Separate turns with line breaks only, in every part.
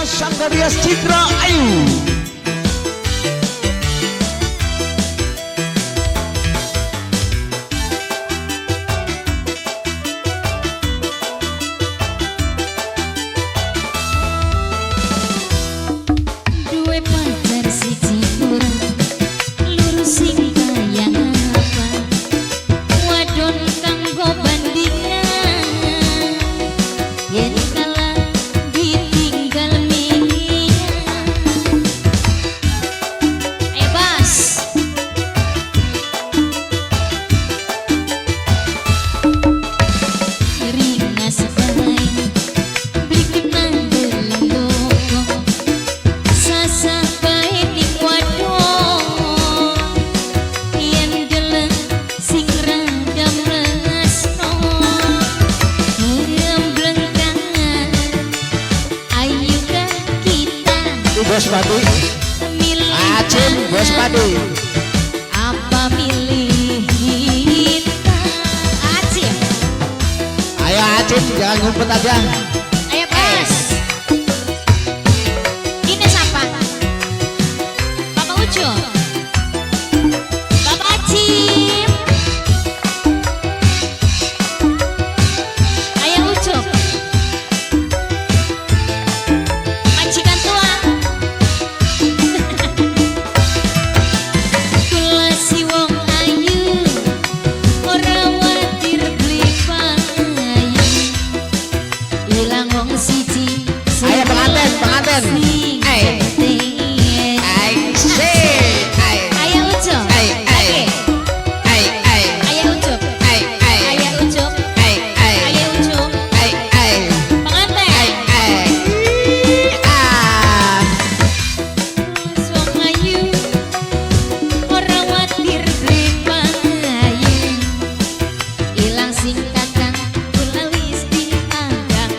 Sanggar Citra Ayu.
Duwe pacar siji kurang, luru sing kaya apa, wadon kanggo bandingan, yen kalah ditinggal mingan. Ayo bas. Ringas bae beli kenang deleng bokong, sasah bae ning wadon, yen deleng sing rada mlesno, gemblengkan ayo kita
Bos Padi.
Milih
Acim Bos Padi.
Apa milih kita, Acim?
Ayo Acim, jangan ngumpet aja.
Ayo Bas. Ini siapa? Bapak Ujo, Bapak Acim. Ayo Ujo. Majikan tua. Kula si wong ayu ora watir beli payu, ilang wong siji.
Ayo pengantin, pengantin.
Sing
Ay.
penting.
Ay, si, ay,
Ayo Ujo.
Ay, ay.
Oke.
Ay, ay,
Ayo Ujo.
Ay, ay,
Ayo Ujo.
Ay, ay,
Ayo Ujo.
Ay, ay,
Pengantin.
Ay, ay. Ah.
Wong ayu ora watir beli payu, ilang sing kakang kula wis diadang-adang.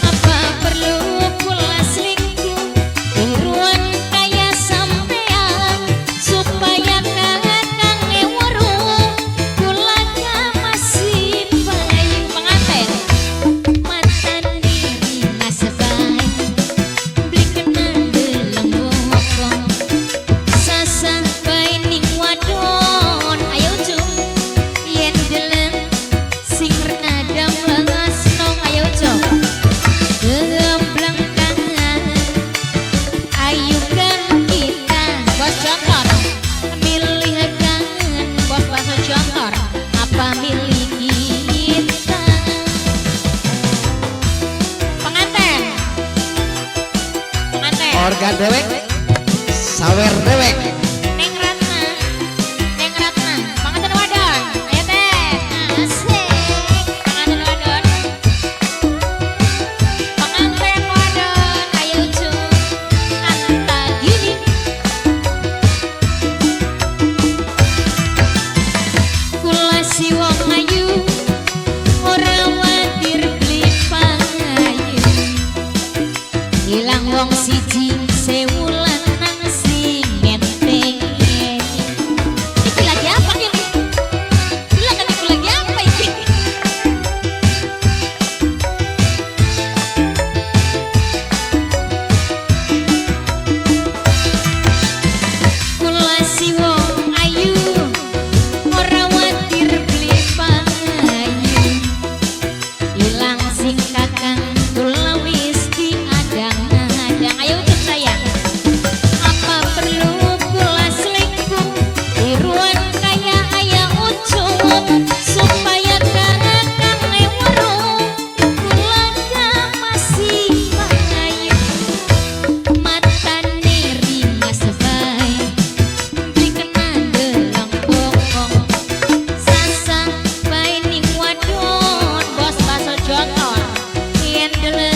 Apa perlu kula selingkuh tiruan kaya sampean, supaya kakang weruh kula masih payu? Pengantin. Matane ringas bae beli kenang deleng bokong, sasah bae ning wadon, ayo Ujo, yen deleng sing rada mlesno. Ayo Ujo. Gemblengkangan ayo kan kita. Bos Jontor milih kan, bos bakso Jontor apa milih kita? Pengantin, pengantin.
Organ dewek, sawer dewek.
Neng Ratna, Neng Ratna, pengantin wadon, ayo teh, asik, pengantin wadon, pengantin wadon, ayo Ucu, anta gini, kula si wong ayu, ora watir beli payu, ilang wong siji sewu lanang sing ngenteng. Iki lagi apa ini? Silakan, iku lagi apa iki? Kula si wong ayu ora watir beli payu, ilang sing kakang kula wis diadang-adang. Ayo Ucup sayang. Apa perlu kula selingkuh tiruan kaya ayah Ucup, supaya kakang weruh kula masih payu? Matane ringas bae beli kenang deleng bokong, sasah bae ning wadon, bos bakso Jontor, yen deleng